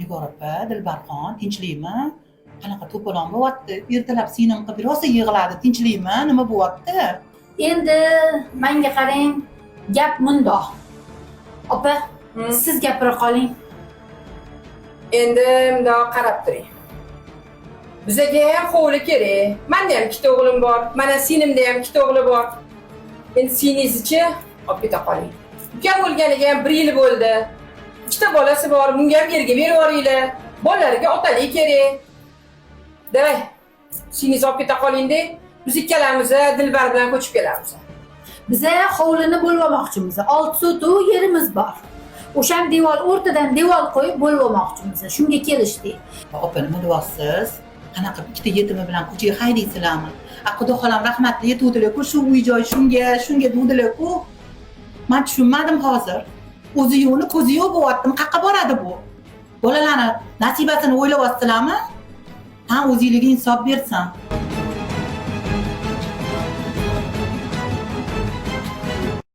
Nigor opa, Dilbarxon, tinchlikmi? Qanaqa to'polon bo'lyapti? Ertalab singlim qilib rosa yig'ladi. Tinchlikmi? Nima bo'lyapti? Endi menga qarang, gap mundoq. Opa, siz gapira qoling. Endi mundoq qarab turing. Bizaga ham hovli kerak. Menda ham ikkita o'g'lim bor. Mana singlimda ham ikkita o'g'li bor. Endi singlingizni olib keta qoling. Ukam o'lganiga ham bir yil bo'ldi. Ikkita bolasi bor, bunga ham erga berib yuboringlar. Bolalariga otalik kerak. Davay, singlingizni olib keta qoling-da. Biz ikkalamiz Dilbar bilan ko'chib kelamiz. Biza hovlini bo'lib olmoqchimiz. 6 sotuk yerimiz bor. O'shan devor o'rtadan devor qo'yib bo'lib olmoqchimiz. Shunga kelishdik. Opa, nima deyapsiz? Qanaqa ikkita yetimi bilan ko'chaga haydaysizlarmi? A, xudo xolam rahmatli yetuvdilar-ku, shu uy joy shunga, shunga degdilar-ku. Man tushunmadim hozir. O'zi yo'qni ko'zi yo'q bo'lyaptimi? Qayerqa boradi bu? Bolalarni nasibasini o'ylayapsizlarmi? Ha, o'zinglarga insof bersin.